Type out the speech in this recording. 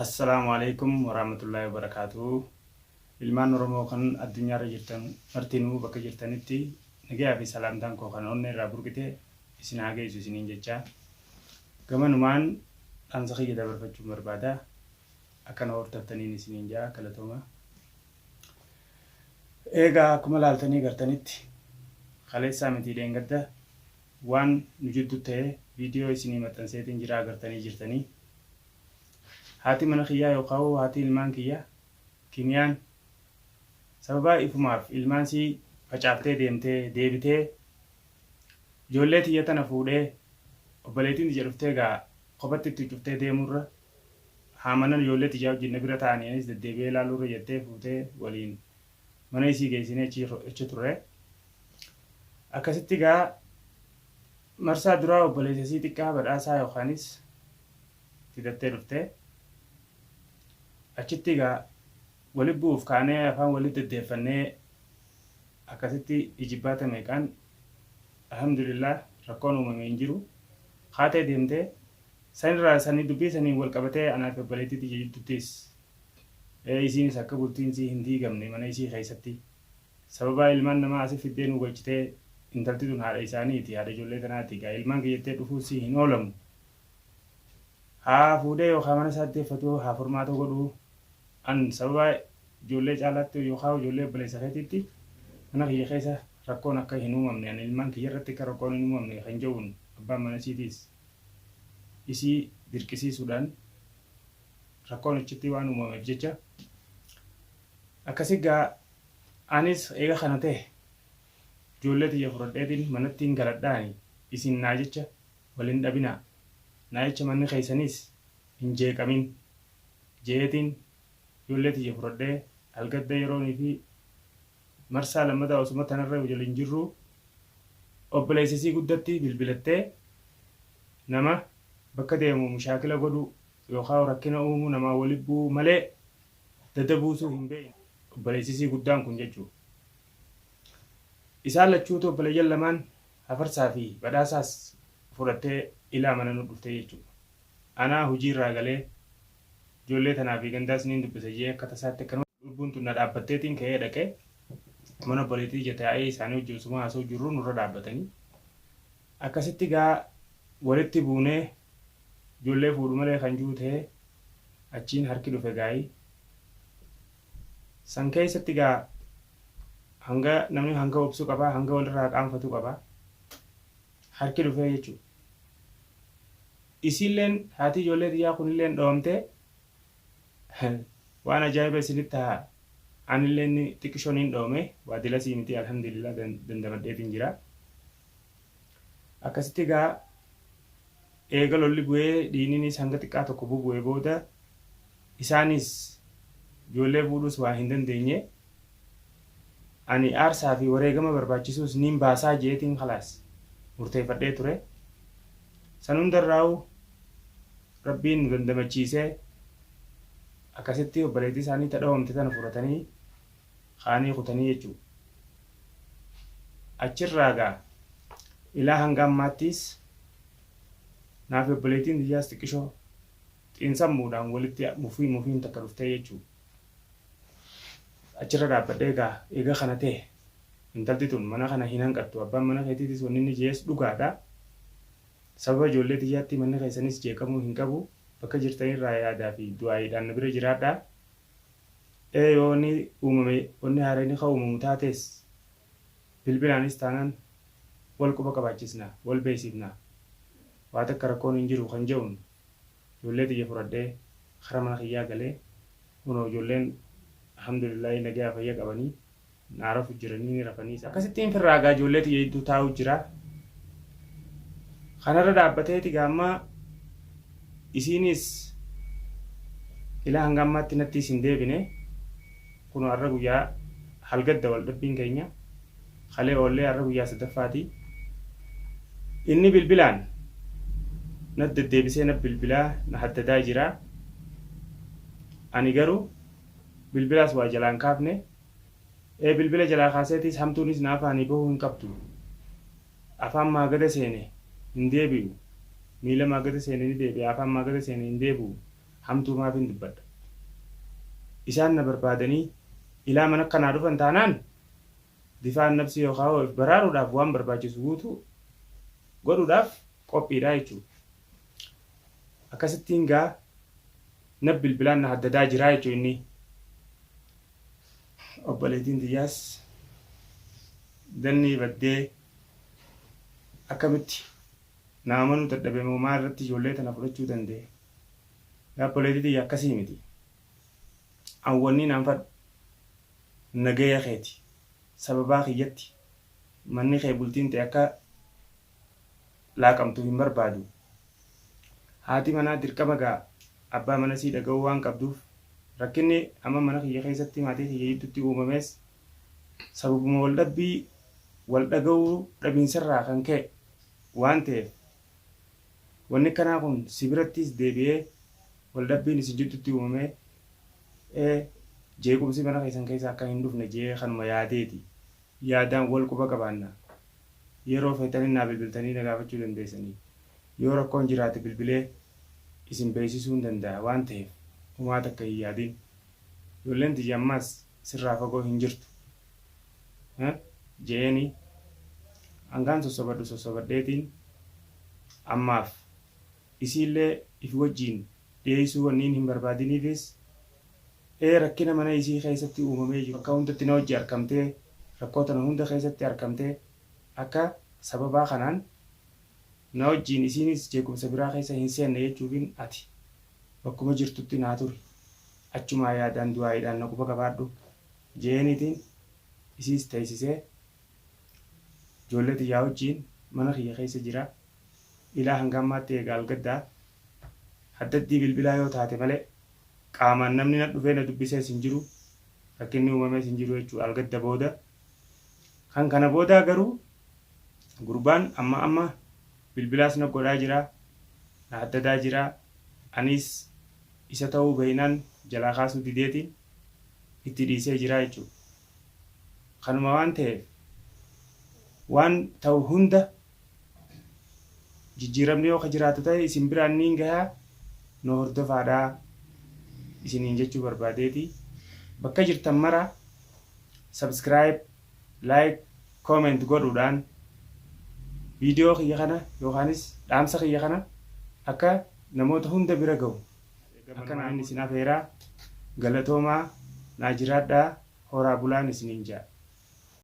Assalaamu Aleeykum Waraahmatullaahi Wabarakaatuhu Ilmaan Oromoo kan addunyaarra jirtan martinuu bakka jirtanitti nagayaa fi salaamtaan koo kan onnee irraa burqite isin haa geessu isiniin jechaa gamanumaan dhaamsa kiyya dabarfachuun barbaada akka na hordoftaniin isiniin ja'a galatooma. Eegaa akkuma laaltanii gartanitti kaleessaa mitii dheengadda waan nu jiddu ta'e viidiyoo isinii maxxanseetiin jira agartanii jirtanii. Haati mana kiyyaa yookaa'uu haati ilmaan kiyya Kimiyaan sababaa ifumaaf ilmaan sii facaaftee deemtee deebitee ijoollee tiyya tana fuudhee obboleettiin tiyya dhuftee gaa kophatti itti cuftee deemuurra haa mana ijoollee tiyyaa wajjin na bira taa'anii anis deddeebi'ee ilaaluurra jettee fuutee waliin mana isii geessinee achi turre. Akkasitti gaa marsaa duraa obboleessa isii xiqqaa Badhaasaa yookaanis fidattee dhufte. Achitti egaa wali bu'uuf kaanee afaan wali deddeeffannee akkasitti ijibbaata meeqaan alhamdulillah rakkoon uumame hin jiru. Kaatee deemtee sanirraa sanii dubbii saniin wal qabatee anaa fi obboleettii tiyya jidduttis isiinis akka bultiin isii hin diigamne mana isii keessatti sababaa ilmaan namaa asi fiddee nu galchitee intalti tun haadha isaaniiti haadha ijoollee tanaati egaa ilmaan kiyya jettee dhufuu sii hin oolamu. Haa fuudhee yookaa mana isaatti deeffatuu haa furmaata godhuu an sababa ijoollee caalaatti yookaa ijoollee obboleessa keetiitti mana kiyya keessa rakkoon akka hin uumamne an ilmaan kiyya irratti akka rakkoon hin uumamne kan jedhuun abbaan mana isiitiis isii dirqisiisuudhaan rakkoon achitti waan uumameef jecha akkasi gaa anis eega kana ta'e ijoollee tiyya fudhadheetiin manattiin galadhaani isin naa jecha wal hin dhabinaa, naa jecha manni keessanis hin jeeqamin je'eetiin ijoollee tiyya fudhadhee algadda yeroonii fi marsaa lammataa osuma tanarra waliin jirruu obboleessa isii guddatti bilbilattee nama bakka deemu mushaakila godhuu yookaa rakkina uumuu namaan wali bu'uu malee dada buusuu hin beeyne obboleessi isii guddaan kun jechuu. Isaan lachuutu obboleeyyan lamaan Hafarsaa fi Badhaasaas fudhattee ilaa mana nu dhuftee jechuudha. Anaa hujiirraa galee ijoollee tanaa fi gandaas niin dubbisa je'ee akka tasaatti akkanuma lubbuun tun na dhaabbatteetiin ka'ee dhaqee mana obboleettii tiyya taa'ee isaanii wajji osuma haasa'u jirruu nurra dhaabbatanii. Akkasitti gaa walitti buunee ijoollee fuudhu malee kan ji'u ta'ee achiin harki dhufe gaayi. San keessatti gaa Hanga namni hanga obsu qaba, hanga walirraa qaanfatu qaba. Harki dhufee jechuudha. Isiilleen haati ijoollee tiyyaa kunilleen dhowamtee waan ajaa'iba isinitti taha anilleen xiqisho niin dhowame waa dilasii miti alhamdulillah dandamadheetiin jira. Akkasitti egaa eega lolli bu'ee dhiininis hanga xiqqaa tokko bubu'e booda isaanis ijoollee fuudhuus waa hin dandeenye ani aarsaa fi wareegama barbaachisuus niin baasaa je'eetiin khalaas murteeffadhee ture. San hundarraahu Rabbiin nu dandamachiisee akkasitti obboleettii isaanii ta dhawamte tana fudhatanii ka'anii kutanii jechuudha. Achirraa gaa ilaa hanga ammaattiis naa fi obboleettiin tiyyaas xiqqishoo xiinsammuudhaan walitti mufii mufiin takka dhuftee jechuudha. Achirra dhaabbadhee gaa eega kana ta'e intalti tun mana kana hin hanqattu abbaan mana keetiitis wanni inni je'es dhugaadha. Sababa ijoollee tiyyaatti manni keessanis jeeqamuu hin qabu bakka jirtanirraa yaadaa fi du'aa'iidhaan na bira jiraadhaa. Ee yoo wanni uumame wanni haarayni ka uumamu taates bilbilaanis taanaan wal quba qabaachisna, wal beeysifna. Waa takka rakkoon hin jiru kan je'uun ijoollee tiyya fudhadhee kara mana kiyyaa galee kunoo ijoolleen alhamdulillaahi nagaya fayya qabanii naa rafu jiranii ni rafanii. Akkasittiin firraa gaa ijoollee tiyya jidduu taa'u jira. Kanarra dhaabbateeti gaa amma isiinis ilaa hanga ammaatti nattiis hin deebine. Kunoo har'a guyyaa halgadda wal dhabbiin keenya kalee oollee har'a guyyaa sadaffaati. Inni bilbilaan nat deddeebisee na bilbilaa na haddadaa jira. Ani garuu bilbilaas waa jalaa hin kaafne. Ee bilbila jalaa kaaseetiis hamtuunis na afaanii bahuu hin qabdu. Afaan maagada seene hin deebi'u. Miila maagada seene ni deebi'a afaan maagada seene hin deebi'u. Hamtuu maafin dubbadha? Isaan na barbaadanii ilaa mana kanaa dhufan taanaan difaan nafsii yookaan of baraaruudhaaf waan barbaachisu guutuu godhuudhaaf qophiidha jechuudha. Akkasittiin gaa na bilbilaan na haddadaa jiraa jechuudha inni. Obboleettiin tiyyaas dannii baddee akkamitti na amanuu dadhabe moo maal irratti ijoollee tana fudhachuu danda'e? Yaa obboleettii tiyya, akkasii miti. An wanni naan fadhu nagaya keeti. Sababaa kiyyatti manni kee, bultiin ta'e akka laaqamtu hin barbaadu. Haati manaa dirqama gaa abbaa mana sii dhaga'uu waan qabduuf, rakkinni amma mana kiyya keessatti maatii kiyya jidduutti uumames sababuma wal dhabbii wal dhaga'uu dhabiinsarraa kan ka'e waan ta'eef, wanni akkanaa kun si birattis deebi'ee wal dhabbiin isin jidduutti uumamee jeequmsi mana keessan keessa akka hin dhufne je'ee kanuma yaadeeti. Yaadaan wal quba qabaanna. Yeroo feetanii naa bilbiltanii na gaafachuu dandeessanii. Yoo rakkoon jiraate bilbilee isin beeksisuu hin danda'a waan ta'eef homaa takka hin yaadin. Ijoolleen tiyya ammaas sirraa fagoo hin jirtu. Je'eeni hangaan sossobadhu sossobadheetiin ammaaf isiillee ifi wajjiin dhiyeessuu wanniin hin barbaadiniifis, rakkina mana isii keessatti uumamee jiru bakka hundatti na wajji arkamtee, rakkoo tana hunda keessatti arkamtee, akka sababaa kanaan na wajjiin isiinis jeequmsa biraa keessa hin seenne jechuufin, ati bakkuma jirtutti naa turi, achumaa yaadaan du'aa'iidhaan na quba qabaadhu je'eeniitiin isiis teessisee ijoollee tiyyaa wajjiin mana kiyya keessa jira. Ilaa hanga ammaatti eega algaddaa haddaddii bilbilaa yoo taate malee qaamaan namni na dhufee na dubbisees hin jiru, rakkinni uumamees hin jiru jechuudha algadda booda. Kan kana boodaa garuu gurbaan amma amma bilbilaas na godhaa jira, na haddadaa jira. Anis isa ta'uu beeynaan jalaa kaasuu dideetiin itti dhiisee jira jechuudha. Kanuma waan ta'eef, waan ta'u hunda jijjiiramni yoo ka jiraatu ta'e isin biraan niin gahaa, nu hordofaadhaa isiniin jechuu barbaadeeti. Bakka jirtan mara subscribe, like, comment godhuudhaan viidiyoo kiyya kana yookaanis dhaamsa kiyya kana akka namoota hunda bira gahu akka isin afeeraa. Galatoomaa, naa jiraadhaa, horaa bulaan isiniin ja'a.